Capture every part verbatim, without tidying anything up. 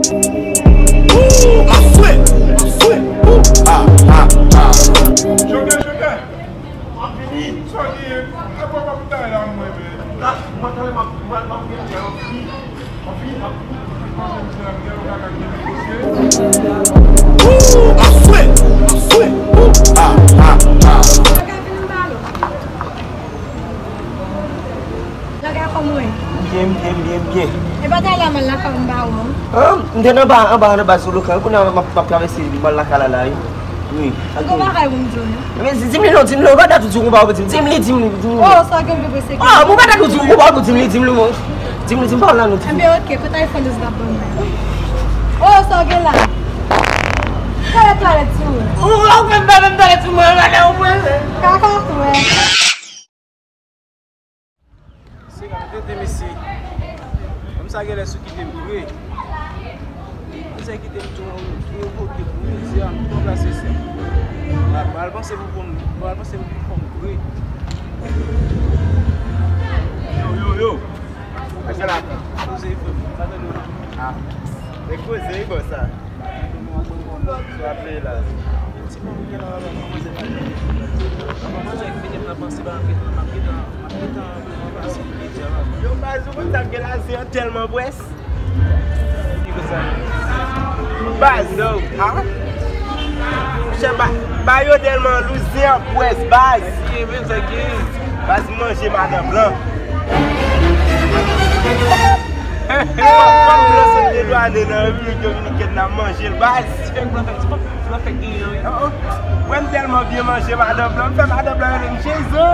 Ooh, my foot, my foot, ooh, ah, ah, ah. Jokè, jokè. Sa w gen? Apa w pa pou ta la mwen, men. Ooh, my foot, my foot, ooh, ah, ah, ah. Lagay, kòman w ye? M byen, m byen, m byen, m byen. E pa ta la mal la, kòman ba ou? Ah, m te nan ba, anba, nan ba sou lokan. Kounye a m ap, m ap travèse, m al lakay la, la, wi. Wi. Ou gon bagay pou m di w, non? Men di, di m li non, di m li non, ou pa dat ou di w gon bagay pou di m. Di m li, di m li, di m li. Oh, sa gen vre, se ah, ou pa dat ou di w gon bagay pou di m li, di m li, non. Di m li, di m pa w la, non, di m. Enben, ok, kote iPhone ou t ap ban mwen? Oh, sa gen la? Twalèt, twalèt, sou. Ou, ou fè m pa menm twalèt sou mwen, ou pa dat ou mwen. Kaka, frè. Se la, tete mesye. Kòm sa genlè sou kite m vre. Misye kite m tou, tou revoke pou mezi a, m tou ranplase sa. Pral panse pou fòm, pral panse pou fòm vre. Yo, yo, yo. Kòman sa la? Koze frè m, pa tande w. Ah. Men koze wi bò sa. Sou ap veye la. Ti moun ki gen nan lavi a, kòmanse pa gen. Kòmanse ak mete m nan panse, ba, m gentan, m ap gentan, m ap gentan ranplase medya la. Yo, baz, ou konn sa k gen la, se tèlman pwès. Ki konsa? Baz, non. Ah? Monchè, ba, ba yo tèlman lou, se an pwès, baz. Sa k gen, men, sa k gen. Baz, manje madan blan. Fòk blan sot dedwane nan Repiblik Dominikèn nan manje l, baz. Ti fèk blan fèk, ti fèk blan fèk genyen, wi. Oh, oh. Wè m tèlman byen manje madan blan, m fè madan blan rele m Jezi.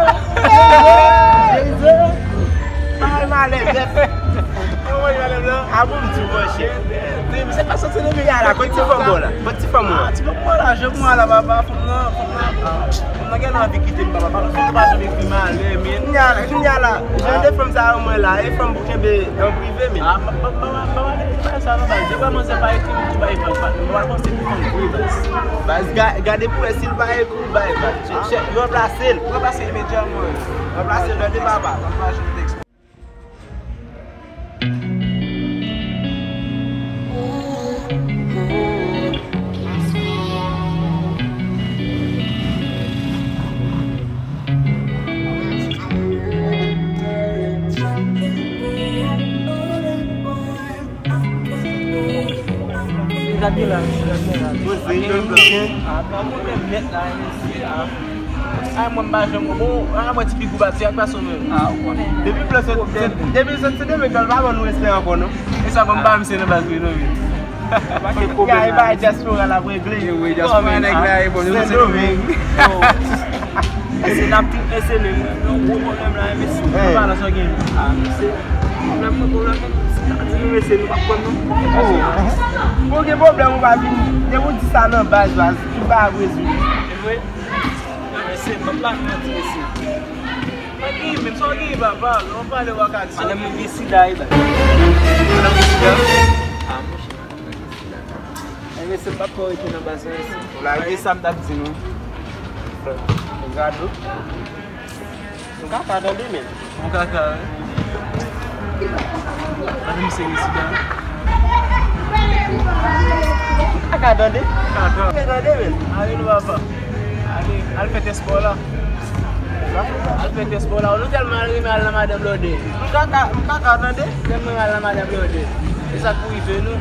Jezi. Jezi. Bagay malè nèt. Ou manje madan blan? A bon, m di w, monchè. Misye pa soti nan peyi a la, kot ti fanm ou la? Kot ti fanm ou la? Ah, ti fanm mwen la, jèn mwen la, papa, fanm nan, fanm nan, ah, fanm nan gen anvi kite m, papa, papa, fanm nan pa janm ekri malè, men. Kounye a la, kounye a la, jan de fanm sa yo mwen la, e fanm pou kenbe an prive, men. Ah, papa, papa, papa, papa, sa nan baz, se vrèman se pa ekri, m tou bay fanm, pa, m pa panse pou fanm vre, baz. Baz, ga-, gade pou wè si l pa ekri ou bay, baz. Chè, chè, ranplase l. Ranplase l imedyatman. Ranplase l, tande papa. Papa, je texte. Gade la, gade la. Poze, jèn blan. Ah, pa pwoblèm nèt la, mesye, ah. Ay, mwen, m pa janm, bon, a mwen ti pigou bati ak fason menm. Ah, ou konnen. Depi blan sot, depi sot se demen kal pa ban nou respè ankò, non. E sa, ban m pa misye nan baz li, non, wi. Ya, e bay dyaspora l ap regle. E wi, dyaspora nèg la, e bon, nou se Sendomeng. Oh. Mesye, n ap tout mesye menm. Yon gwo pwoblèm la, mesye. Hey. Papa, nan sa gen. Ah, mesye. Pwoblèm, pwoblèm, mesye, nou pa konn, non. Oh. Bon, gen pwoblèm, ou pa vin. Depi ou di sa nan baz, baz, tout bagay ap rezoud. E vre? Mesye, m p ap ba nou manti, mesye. Pa gen, menm sa w gen, papa, lè w pale, w ka di sa. Madanm mwen gen sida, e bay. Madanm gen sida? Ah, monchè, madanm gen sida. E mesye, m p ap fè w rete nan baz la, mesye. Lage sa m t ap di nou. Gade w. M kaka tande, men. Yon kaka, wi. Gade misye gen sida. Kaka tande? Kaka. Kaka tande, men. Ale nou papa. Ale, al fè tès pa w la. Al fè tès pa w la. Nou tèlman renmen al nan madan blòdè. M kaka, m kaka tande? Tèlman renmen al nan madan blòdè. E sa k pou rive nou.